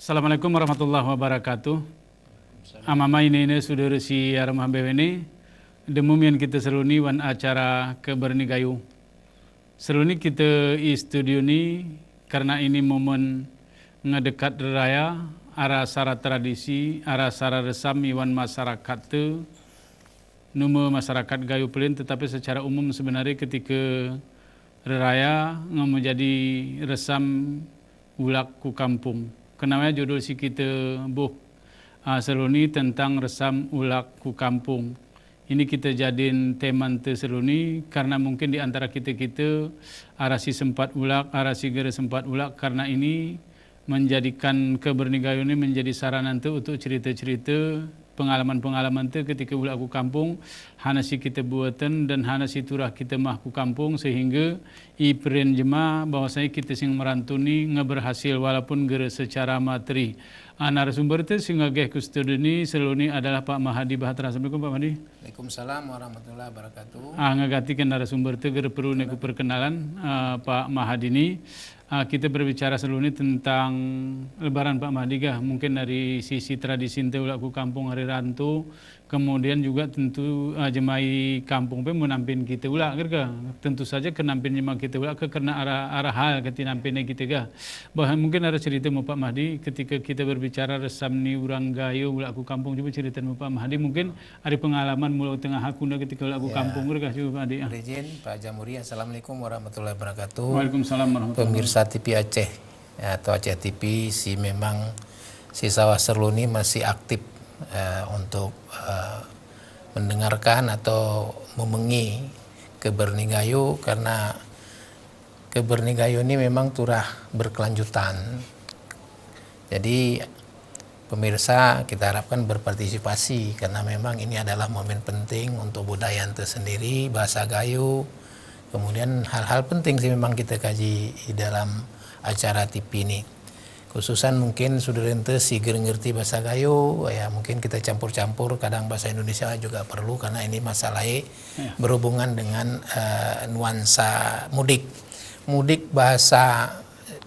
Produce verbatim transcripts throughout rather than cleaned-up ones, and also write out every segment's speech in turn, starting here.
Assalamualaikum warahmatullahi wabarakatuh. Amama ine-ine sudere si aromah bewene, demumian kita seruni wan acara Kebernigayu. Seruni kita i studio ni karena ini momen ngedekat raya, ara sara tradisi, ara sara resam iwan masyarakat tu, nume masyarakat Gayo Pelin, tetapi secara umum sebenarnya ketika raya ngon menjadi resam ulak ku kampung. Kenapa judul si kita boh, ah, seruni tentang resam ulak ku kampung. Ini kita jadiin tema teu seruni karena mungkin di antara kita-kita arasi sempat ulak, arasi gere sempat ulak karena ini menjadikan Kebernigayu ini menjadi sarana teu untuk cerita-cerita pengalaman-pengalaman teu ketika ulak ku kampung hana si kita buatan dan hana si turah kita mah ku kampung sehingga ipren jema bahwasanya kita sing merantau ni ngeberhasil walaupun gere secara materi. Ah, narasumber teu sing ngageh ku studio ni seruni adalah Pak Mahadi Bahtera. Assalamualaikum Pak Mahadi. Waalaikumsalam warahmatullahi wabarakatuh. Ah, ngagati kan narasumber teu gere perlu neku perkenalan, ah, Pak Mahadi ni. Ah, kita berbicara seruni tentang Lebaran Pak Mahadi gah. Mungkin dari sisi tradisi teu ulak ku kampung hari rantu, kemudian juga tentu, ah, jemai kampung pun menampin kita ulak gah. Tentu saja kenampin jemai kita ulak ke karena arah, arah hal keti nampin kita gah. Bah mungkin ada cerita mu Pak Mahdi ketika kita berbicara resam ni urang Gayo ulak ku kampung, cuba cerita mu Pak Mahdi mungkin ada pengalaman mulai tengah hakuna ketika ulak ku kampung gah cuba Pak Mahdi. Ah. Izin Pak Jamuri. Assalamualaikum warahmatullahi wabarakatuh. Waalaikumsalam warahmatullahi wabarakatuh. Pemirsa T V Aceh, ya, atau Aceh T V, si memang si sawah seruni masih aktif, eh, untuk, eh, mendengarkan atau memengi Kebernigayu karena Kebernigayu ni memang turah berkelanjutan. Jadi pemirsa kita harapkan berpartisipasi karena memang ini adalah momen penting untuk budaya tersendiri, bahasa Gayo, kemudian hal-hal penting sih memang kita kaji di dalam acara T V ni. Khususan mungkin saudara ente si ger ngerti bahasa Gayo, ya mungkin kita campur-campur, kadang bahasa Indonesia juga perlu karena ini masalahnya berhubungan dengan, eh, nuansa mudik. Mudik bahasa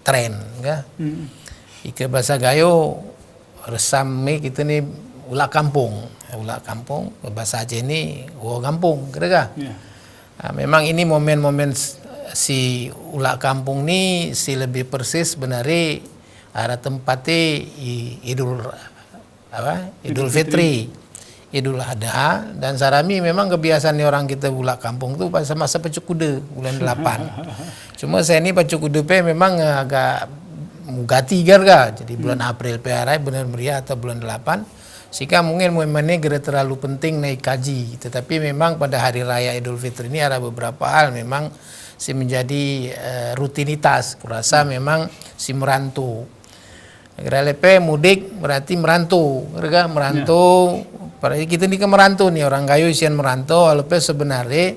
tren, ya. Ike bahasa Gayo resam ni kita ni ulak kampung, ulak kampung, bahasa Aceh ni woe gampung, kira-kira. Ya. Ah, memang ini momen-momen s-, si ulak kampung ni si lebih persis sebenarnya ada tempatnya i-, Idul, apa? Idul Fitri, Idul Adha dan sarami memang kebiasaan orang kita ulak kampung tu pas masa pacu kuda bulan delapan. Cuma saya ni pacu kuda pe memang, eh, agak mugati garga. Jadi bulan April pe arai benar meriah atau bulan delapan. Sehingga mungkin momen ni kira terlalu penting naik kaji. Tetapi memang pada hari raya Idul Fitri ni ada beberapa hal memang si menjadi, eh, rutinitas. Kurasa memang si merantau. Kira lepe mudik berarti merantau. Kira merantau, berarti kita ni ke merantau ni, orang Gayo isian merantau, walaupun sebenarnya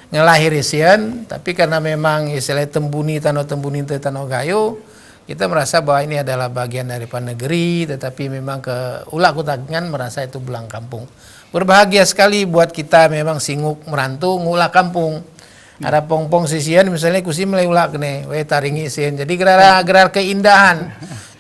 ngelahir isian, tapi karena memang istilah tembuni tanoh tembuni tanoh Gayo, kita merasa bahwa ini adalah bagian daripada negeri, tetapi memang ke ulak kota kan merasa itu pulang kampung. Berbahagia sekali buat kita memang singuk merantau ngulak kampung. Ada pong-pong sisian misalnya kusi mulai ulak kene, weh taringi sin. Jadi gerar gerar keindahan.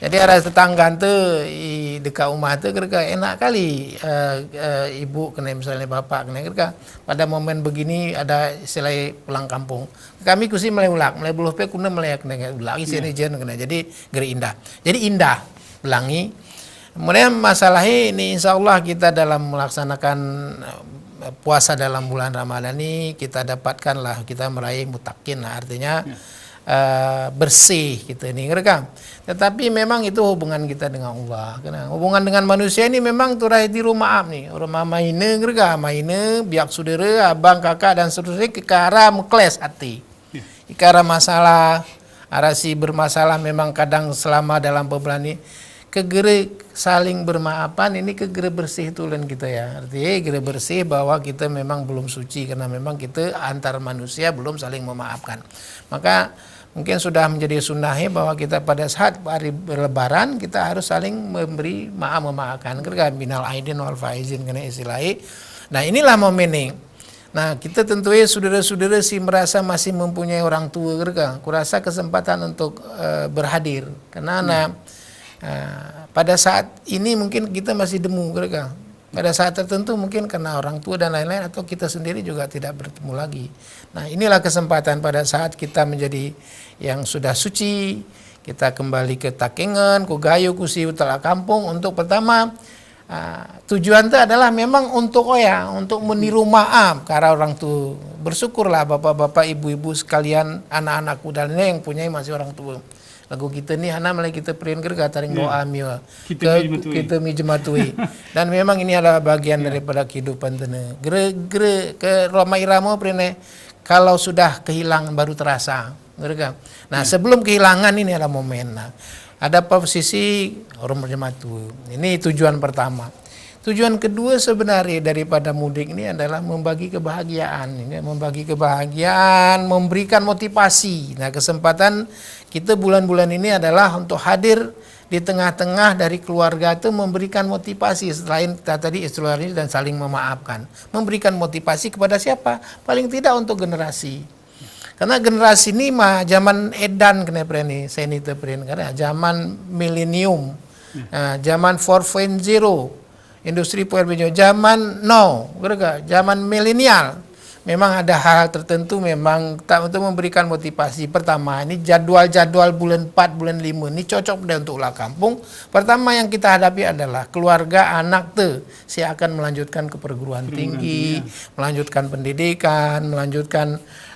Jadi ada tetangga tu i dekat rumah tu kira enak kali, eh, eh, ibu kena misalnya bapak kena kira pada momen begini ada istilah pulang kampung. Kami kusi mulai ulak, mulai buluh pe kuna mulai kena ulak isi ni jen kena. Jadi geri indah. Jadi indah pelangi. Kemudian masalah ini insya Allah kita dalam melaksanakan, eh, puasa dalam bulan Ramadan ini kita dapatkanlah, kita meraih mutakin lah, artinya, eh, bersih kita ni, kira kan. Tetapi memang itu hubungan kita dengan Allah. Kena hubungan dengan manusia ini memang tu dah tiru maaf ni. Orang ma-, maine, kira kan, maine, biak saudara, abang, kakak dan seterusnya ke arah mukles hati. Ika ada masalah, ada si bermasalah memang kadang selama dalam peubulan ni, kegere saling bermaafan ini kegere bersih tu lain kita ya. Artinya kegere bersih bahwa kita memang belum suci karena memang kita antar manusia belum saling memaafkan. Maka mungkin sudah menjadi sunnah ya bahwa kita pada saat hari lebaran kita harus saling memberi maaf memaafkan. Kira minal aidin wal faizin kena istilahnya. Nah, inilah momen ni. Nah, kita tentunya saudara-saudara si merasa masih mempunyai orang tua ke, kurasa kesempatan untuk, eh, berhadir. Karena na, eh, Pada saat ini mungkin kita masih demu mereka. Pada saat tertentu mungkin karena orang tua dan lain-lain, atau kita sendiri juga tidak bertemu lagi. Nah, inilah kesempatan pada saat kita menjadi yang sudah suci, kita kembali ke Takengon, ku Gayo, ku Siu, Teulak Kampung untuk pertama, ah, tujuan tu adalah memang untuk oya, untuk meniru maaf karena orang tua. Bersyukurlah bapak-bapak, ibu-ibu sekalian, anak-anakku dan lain yang punya masih orang tua. Lagu kita ni hana mulai kita print ke gata ring doa mio. Kita Ke mi jemaah tui. Kita mi jemaah tui. Dan memang ini adalah bagian daripada kehidupan tene. Gere-gere ke Rhoma Irama print eh, kalau sudah kehilangan baru terasa. Gere kan? Nah, sebelum kehilangan ini adalah momen. Nah, ada posisi orang berjemaah tui. Ini tujuan pertama. Tujuan kedua sebenarnya daripada mudik ini adalah membagi kebahagiaan, ya, membagi kebahagiaan, memberikan motivasi. Nah, kesempatan kita bulan-bulan ini adalah untuk hadir di tengah-tengah dari keluarga itu, memberikan motivasi selain kita tadi istilah ini dan saling memaafkan. Memberikan motivasi kepada siapa? Paling tidak untuk generasi. Karena generasi ni mah zaman edan kena preni, seni te preni. Karena zaman milenium, ah, zaman four point zero, industri four point zero, zaman now, mereka zaman milenial. Memang ada hal tertentu memang tak untuk memberikan motivasi. Pertama, ini jadwal-jadwal bulan empat, bulan lima ni cocok deh untuk ulah kampung. Pertama yang kita hadapi adalah keluarga anak te si akan melanjutkan ke perguruan Perguruan tinggi, tinggi, ya. Melanjutkan pendidikan, melanjutkan,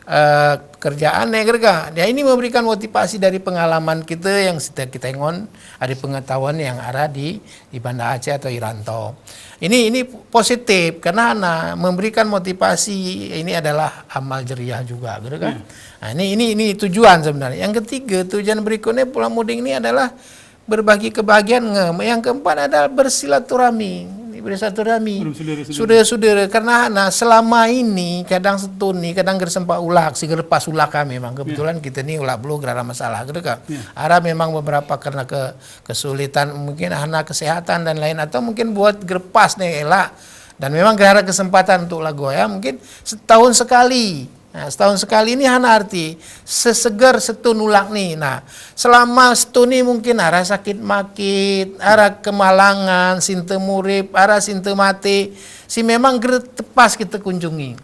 eh, pekerjaan, ya, geureuga. Ya, ini memberikan motivasi dari pengalaman kita yang setiap kita ingon, ada pengetahuan yang ada di, di Banda Aceh atau di rantau. Ini, ini positif karena na memberikan motivasi ini adalah amal jariah juga, geureuga. Hmm. Nah, ini, ini, ini tujuan sebenarnya. Yang ketiga, tujuan berikutnya pulang mudik ini adalah berbagi kebahagiaan nge. Yang keempat adalah bersilaturahmi. Bersilaturahmi. Bersilaturahmi. Saudara-saudara, karena na selama ini kadang setun ni, kadang geusempat ulak, si geulepas ulak kami memang. Kebetulan kita ni ulak bulu gerara masalah, gitu kan. Ya. Ada memang beberapa karena ke-, kesulitan, mungkin hana kesehatan dan lain, atau mungkin buat geulepas ni elak. Dan memang gerara kesempatan untuk lagu ya, mungkin setahun sekali. Nah, setahun sekali ni hana arti. Sesegar setun ulak ni. Nah, selama setun ni mungkin ara sakit makit, ara kemalangan, sinte murip, ara sinte mati. Si memang geurepas kita kunjungi.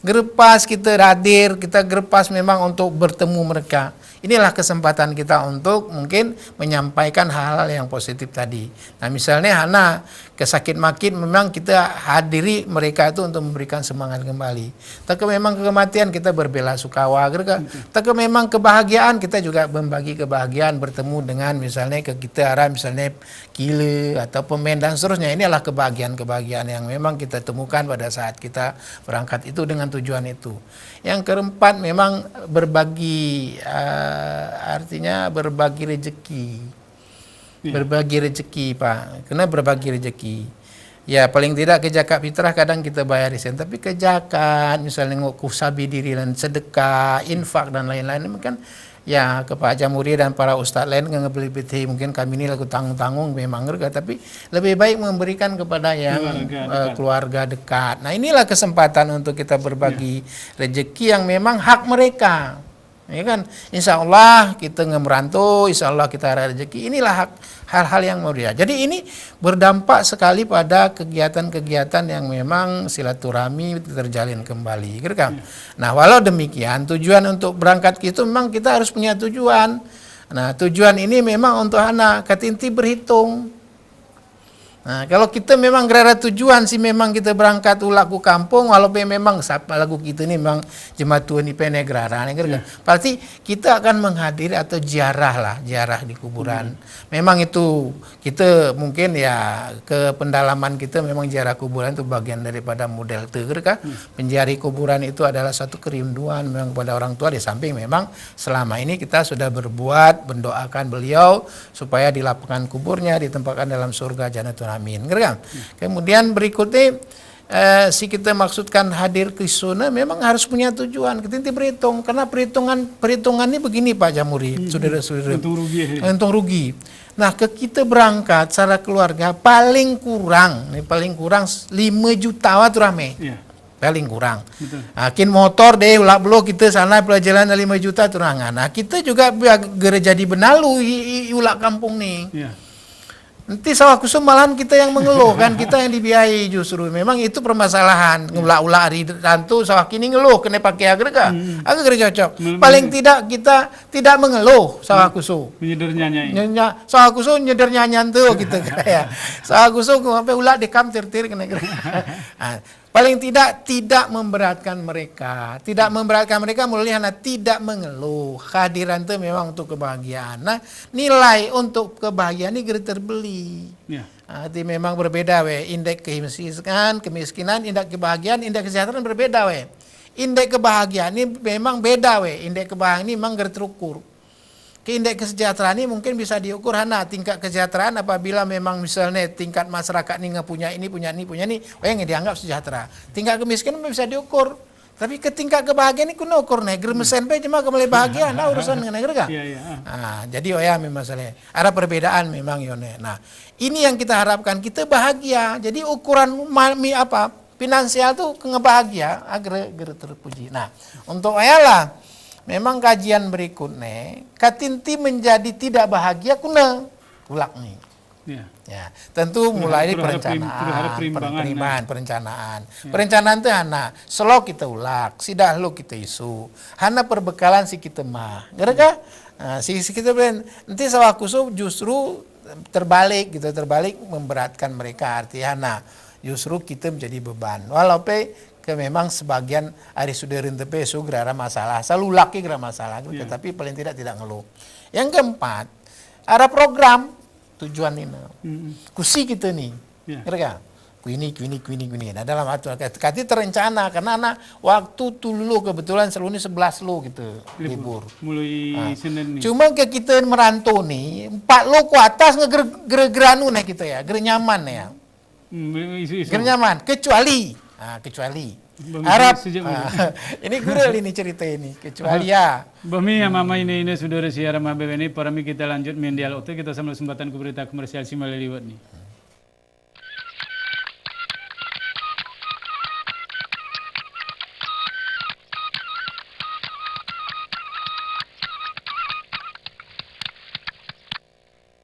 Geurepas kita hadir, kita geurepas memang untuk bertemu mereka. Inilah kesempatan kita untuk mungkin menyampaikan hal-hal yang positif tadi. Nah, misalnya hana ke sakit makit memang kita hadiri mereka itu untuk memberikan semangat kembali. Tapi memang kematian kita berbela sukawa, gitu kan? Betul. Tapi memang kebahagiaan kita juga membagi kebahagiaan bertemu dengan misalnya ke kita arah misalnya kila atau pemain dan seterusnya. Ini adalah kebahagiaan-kebahagiaan yang memang kita temukan pada saat kita berangkat itu dengan tujuan itu. Yang keempat memang berbagi, eh, artinya berbagi rezeki. Iya. Berbagi rezeki, Pak. Kena berbagi rezeki. Ya, paling tidak ke zakat fitrah kadang kita bayar di sini, tapi ke zakat, misalnya ngon kusabi diri dan sedekah, infak dan lain-lain, ini kan ya ke Pak Jamuri dan para ustaz lain ngebeli piti, mungkin kami ni lagu tanggung-tanggung memang mereka, tapi lebih baik memberikan kepada yang, Keluarga eh, dekat. Keluarga dekat. Nah, inilah kesempatan untuk kita berbagi Ya. Rezeki yang memang hak mereka. Ya kan? Insya Allah kita ngemerantu, insya Allah kita ada rezeki. Inilah hak, hal-hal yang mulia. Jadi ini berdampak sekali pada kegiatan-kegiatan yang memang silaturahmi terjalin kembali, gitu kan? Ya. Nah, walau demikian tujuan untuk berangkat itu memang kita harus punya tujuan. Nah, tujuan ini memang untuk anak, kata inti berhitung. Nah, kalau kita memang gerara tujuan si memang kita berangkat ulak ku kampung, walaupun memang sapa lagu kita ni memang jemaah tuan ni pene gerara ni, Ya. Pasti kita akan menghadiri atau ziarah lah, ziarah di kuburan. Hmm. Memang itu kita mungkin ya ke pendalaman kita memang ziarah kuburan itu bagian daripada model tu, kan? Hmm. Menziarahi kuburan itu adalah satu kerinduan memang kepada orang tua di samping memang selama ini kita sudah berbuat mendoakan beliau supaya di lapangan kuburnya ditempatkan dalam surga Jannatul Amin, kan? Hmm. Kemudian berikutnya, eh, si kita maksudkan hadir ke sana memang harus punya tujuan. Kita nanti berhitung karena perhitungan perhitungan ni begini Pak Jamuri, Hmm, saudara-saudara. Untung rugi. Untung rugi. Nah, ke kita berangkat secara keluarga paling kurang, ni paling kurang lima juta watu ramai. Ya. Paling kurang. Betul. Ah, kin motor deh ulak belo kita sana pelajaran lima juta tu rangan. Nah, kita juga biar gere jadi benalu i, i, i ulak kampung ni. Ya. Nanti sawah kusum malahan kita yang mengeluh kan, kita yang dibiayai justru. Memang itu permasalahan. Ulak-ulak hari tantu sawah kini ngeluh kena pakai agak, agak cocok. Paling tidak kita tidak mengeluh sawah kusum. Menyeder nyanyi. Sawah kusum nyeder nyanyian tu gitu kan ya. Sawah kusum sampai ulak dekam tir-tir kena. Ah, paling tidak tidak memberatkan mereka. Tidak memberatkan mereka melalui hana tidak mengeluh. Kehadiran tu memang untuk kebahagiaan. Nah, nilai untuk kebahagiaan ni geura terbeli. Ya. Ah, jadi memang berbeda weh indeks kemiskinan, kemiskinan, indeks kebahagiaan, indeks kesejahteraan berbeda weh. Indeks kebahagiaan ni memang beda weh. Indeks kebahagiaan ni memang geura terukur. Ke indeks kesejahteraan ni mungkin bisa diukur hana tingkat kesejahteraan apabila memang misalnya tingkat masyarakat ni ngan punya ini, punya ni, punya ni, orang yang dianggap sejahtera. Tingkat kemiskinan bisa diukur. Tapi ke tingkat kebahagiaan ni kena ukur neh. Geura meusen pe cuma keumalai bahagia, nah urusan dengan negara kan? Ya, ya. Ah, jadi orang memang salah. Ada perbedaan memang yo neh. Nah, ini yang kita harapkan kita bahagia. Jadi ukuran ma-, mi apa? Finansial tu kena bahagia, ah, geura, geura terpuji. Nah, untuk ayah lah, memang kajian berikutnya, katinti menjadi tidak bahagia kuna ulak ni. Ya. Ya, tentu mulai dari perencanaan, perimbangan, perencanaan. Perencanaan tu hana, selo kita ulak, sidah lo kita isu, hana perbekalan si kita mah. Gara-gara, ah, si, si kita ben, nanti sawah kusum justru terbalik gitu, terbalik memberatkan mereka arti hana. Justru kita menjadi beban. Walaupun ke memang sebagian ari sudah rintepe su geura masalah, selalu laki geura masalah, tetapi paling tidak tidak ngeluh. Yang keempat, ada program tujuan ini. Kusi kita ni. Kira-kira. Kuini, kuini, kuini, kuini. Nah, dalam aturan kati terencana karena anak waktu tu dulu kebetulan selalu ni sebelas lo kita libur. Mulai Senin ni. Cuma ke kita merantau ni, empat lo ku atas ngeger-geranu nah kita ya, ger nyaman ya. Ger nyaman kecuali, ha, kecuali Arab. Ini gurel ini cerita ini, kecuali ya. Bami ya mama ini ini saudara siaran mabebe ini, para mi kita lanjut mendialog tu kita sama kesempatan ke berita komersial si malam liwat ni.